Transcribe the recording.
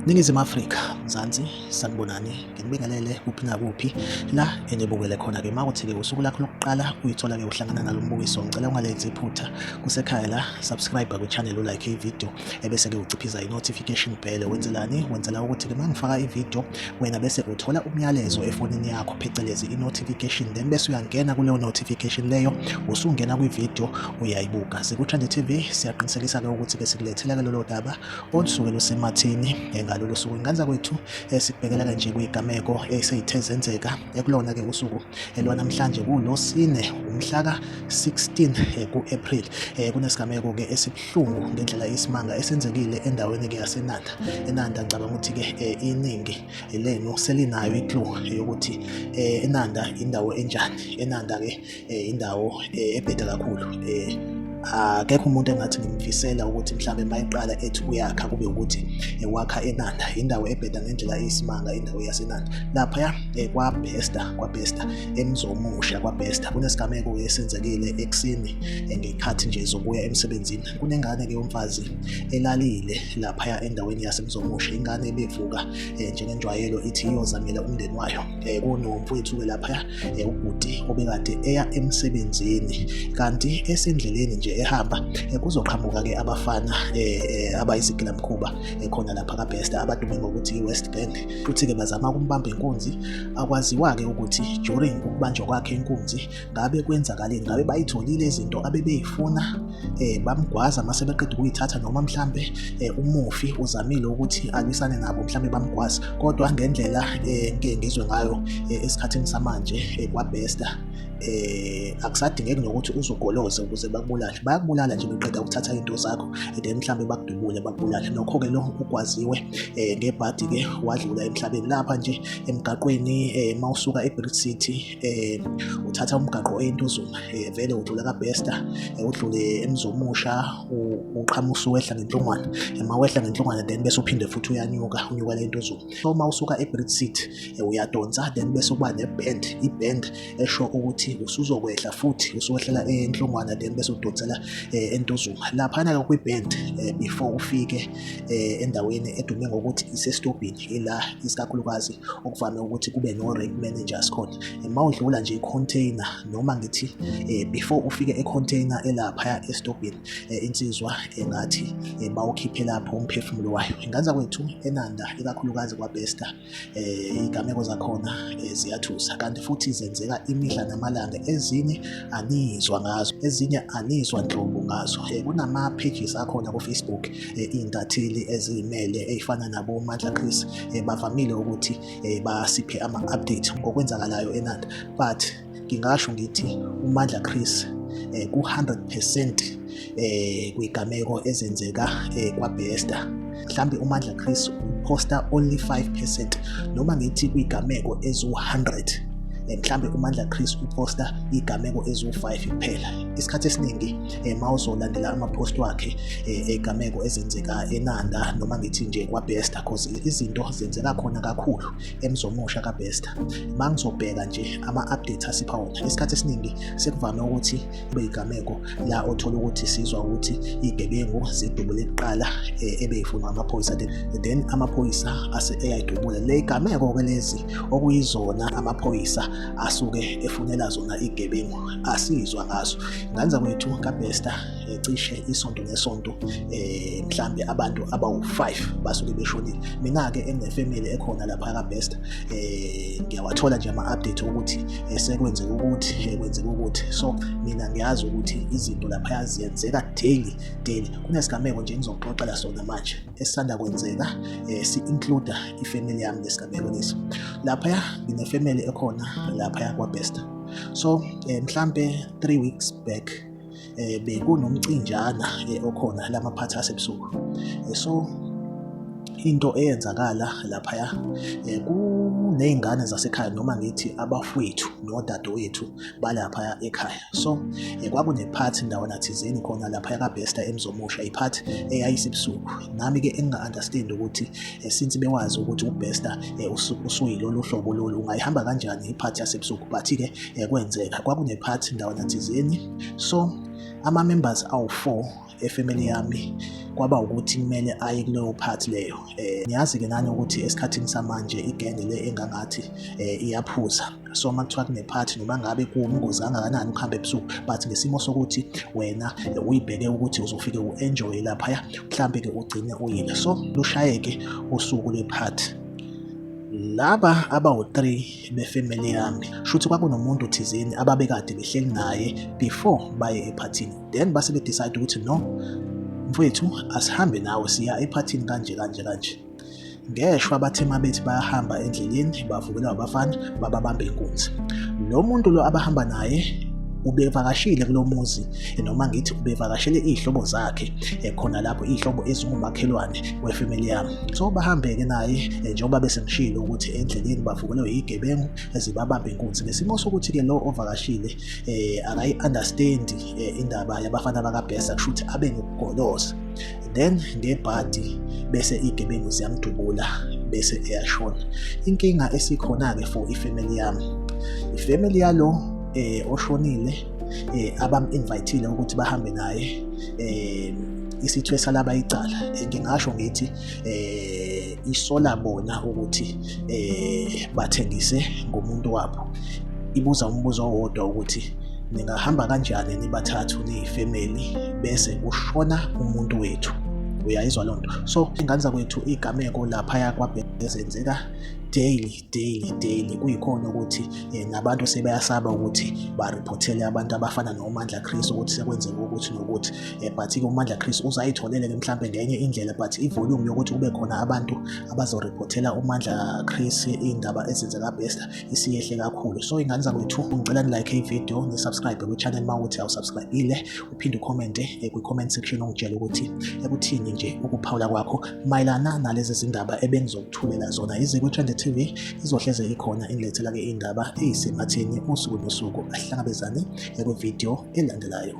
Ningizimu Afrika, Mzansi, sanibonani, nginibingelele kuphi nakuphi la enibukele khona-ke. Uma kuthi-ke usuku lakho lokuqala uyithola-ke uhlangana nalo mbukiso, ngicela ungalenzi iphutha, kusekhaya la, subscribe kwi-channel, ulike i-video, ebese-ke uciphiza i-notification bell. Wenzelani? Wenzela ukuthi-ke uma ngifaka i-video, wena bese uthola umyalezo efonini yakho, phecelezi i-notification, then bese uyangena kuleyo notification leyo, usungena kwi-video uyayibuka. Siku-Trend TV, siyaqinisekisa-ke ukuthi-ke sikulethela-ke lolo daba olusuke lusematheni ngalolu suku. Ingane kwethu, sikubhekela nje kwigameko eseyithe zenzeka ekulona-ke usuku lwanamhlanje, kuLosine, umhla ka-16 ku-April. Kunesigameko-ke esibuhlungu ngendlela isimanga esenzekile endaweni-ke yaseNanda. ENanda, ngicabanga ukuthi-ke iningi lenu selinayo i-clue yokuthi eNanda indawo enjani. ENanda-ke indawo ebheda kakhulu. Akekho umuntu engathi ngimfisela ukuthi mhlawumbe mayeqala ethi uyakha kube ukuthi wakha eNanda. Indawo ebheda ngendlela eyisimanga indawo yaseNanda. Laphaya kwaBester, kwaBester eMzomusha, kwaBester kunesigameko esenzekile ekuseni ngey'khathi nje zokuya emsebenzini. Kunengane-ke yomfazi elalile laphaya endaweni yaseMzomusha, ingane ebevuka njengenjwayelo ithi iyozamela umndeni wayo. Kunomfowethu-ke laphaya, ubhuti obekade eya emsebenzini, kanti esendleleni nje ehamba kuzoqhamuka-ke abafana abayisigilamkhuba khona lapha kaBester, abadume ngokuthi i-West Gang. Futhi-ke bazama ukumbamba inkunzi. Akwaziwa-ke ukuthi during ukubanjwa kwakhe inkunzi ngabe kwenzakaleni, ngabe bayitholile izinto abebeyifuna, bamgwaza mase beqeda ukuyithatha, noma mhlambe umufi uzamile ukuthi alwisane nabo, mhlambe bamgwaza. Kodwa ngendlela ngike ngizwe ngayo esikhathini samanje kwaBester, akusadingeki nokuthi uzogoloze ukuze bakubulale, bayakubulala nje beqeda ukuthatha into zakho, then mhlambe bakudubule, bakubulale. Nokho-ke lo ugwaziwe ngebhadi-ke wadlula emhlabeni lapha nje emgaqweni. Mawusuka eBridge City, uthatha umgaqo eNtuzuma, vele udlula kaBester, udlule eMzomusha, uqhamuka usuwehla ngenhlongwane. Mawehla ngenhlongwane, then bese uphinde futhi uyanyuka, unyuka le Ntuzuma. So uma usuka eBridge City uyadonsa, then bese kuba ne-bend, i-bend esho ukuthi usuzokwehla futhi, usuwehlela enhlongwana, then bese udonsela eNtuzuma. Laphana-ke kwi-bend, before ufike endaweni edume ngokuthi isestobhini, ila isikakhulukazi okuvame ukuthi kube no-rank managers khona, uma udlula nje i-container, noma ngithi before ufike e-container elaphaya esitobhini, insizwa engathi bawukhiphe lapho umphefumulo wayo. Ingane kwethu, eNanda, ikakhulukazi kwaBester, igameko zakhona ziyathusa, kanti futhi zenzeka imihla namalanga. Ezinye anizwa ngazo, ezinye anizwa nhlobo ngazo. Kunama-pages akhona ku-Facebook, iy'ntatheli eziyimele ey'fana nabo Mandla Chris, bavamile ukuthi basiphe ama-update ngokwenzakalayo eNanda, but ngingasho ngithi uMandla Chris ku-100% kwigameko ezenzeka kwaBester, mhlambe uMandla Chris uposta only 5%, noma ngithi kwigameko eziwu-100, mhlambe uMandla Chris uposta igameko eziwu-5 kuphela. Isikhathi esiningi mawuzolandela ama-post wakhe egameko ezenzeka eNanda, noma ngithi nje kwaBester, cause izinto zenzeka khona kakhulu eMzomusha kaBester, mangizobheka nje ama-updates asipha wona, isikhathi esiningi sekuvame ukuthi kube igameko la othola ukuthi sizwa ukuthi iy'gebengu zidubule kuqala ebeyifunwa amaphoyisa, then amaphoyisa ase eyayidubula le gameko-ke. Lezi okuyizona amaphoyisa asuke efunela zona iy'gebengu asizwa ngazo. Ngane zakwethu, kaBester cishe isonto nesonto mhlambe abantu abawu-5 basuke beshonile. Mina-ke enginefamily ekhona lapha kaBester, ngiyawathola nje ama-update ukuthi sekwenzeka ukuthi, kwenzeka ukuthi. So mina ngiyazi ukuthi izinto laphaya ziyenzeka daily daily. Kunesigameko nje engizokuxoxela sona manje esisanda kwenzeka, si-include ifamily yami lesigameko lesi. Laphaya nginefamily ekhona laphaya kwaBester. So mhlambe 3 weeks back bekunomcinjana okhona lamaphathi asebusuku. So into eyenzakala laphaya, kuney'ngane zasekhaya, noma ngithi abafowethu nodadewethu balaphaya ekhaya. So kwakunephathi ndawana thizeni khona laphaya kaBester eMzomusha, iphathi eyayisebusuku. Nami-ke enginga-understand ukuthi since bewazi ukuthi uBester usuyilolu hlobo lolu, ungayihamba kanjani iphathi yasebusuku? But-ke kwenzeka, kwakunephathi ndawana thizeni. So Ama-members awu-4 efamily yami kwaba ukuthi kumele aye kuleyo party leyo. Niyazi-ke nani ukuthi esikhathini samanje igenge le engangathi iyaphuza. So uma kuthiwa kunephathi noma ngabe kuwumngozi kangakanani ukuhamba ebusuku, but ngesimo sokuthi wena uyibheke ukuthi uzofike u-enjoye laphaya, mhlampe-ke ugcine uyile. So lushayeke usuku lwephathi. Laba abawu-3 befamily yami, shuthi kwakunomuntu thizeni ababekade behleli naye before baye ephathini. Then base be-decide ukuthi no, mfowethu asihambe nawe siya ephathini kanje kanje kanje. Ngeshwa bathe mabethi bayahamba endleleni bavukelwa abafana bababamba inkunzi. Lo muntu lo abahamba naye ubevakashile kulo muzi, noma ngithi ubevakashele iy'hlobo zakhe khona lapho, iy'hlobo ezingumakhelwane wefamily yami. So bahambe-ke naye njengoba bese ngishilo ukuthi endleleni bavukelwe yigebengu ezibabamba inkunzi. Ngesimo sokuthi-ke lo ovakashile akayi-understand indaba yabafana bakaBhesa, kusho ukuthi abe nokugoloza. Then ngebhadi bese igebengu ziyamdubula bese eyashona. Inkinga esikhona-ke for ifamily yami, ifamily yalo oshonile abam-invite-ile ukuthi bahambe naye, isithwesa laba icala. Ngingasho ngithi isola bona ukuthi bathengise ngomuntu wabo. Ibuza umbuzo owodwa ukuthi ningahamba kanjani nibathathu niyifamily bese kushona umuntu wethu? Uyayizwa loo nto? So ingane zakwethu, igameko laphaya kwabhezenzeka daily daily daily, kuyikhona ukuthi nabantu sebayasaba ukuthi bariphothele abantu abafana noMandla Chris ukuthi sekwenzeka ukuthi nokuthi, but-ke uMandla Chris uzayitholele-ke mhlampe ngenye indlela, but ivolume yokuthi kube khona abantu abazoriphothela uMandla Chris iy'ndaba ezenzeka Bester isiyehle kakhulu. So ingane zakwethu, ngicela ni-like ividiyo, ni-subscribe kwi-channel uma ukuthi awusubscribe-ile, uphinde ukhomente kwi-comment section ungitshele ukuthi ekuthini nje ukuphawula kwakho mayelana nalezi zindaba ebengizokuthulela zona. Iziko Trend TV izohleze ikhona ingilethela-ke iy'ndaba ey'sematheni usuku nosuku. Ahlangabezane kwividiyo elandelayo.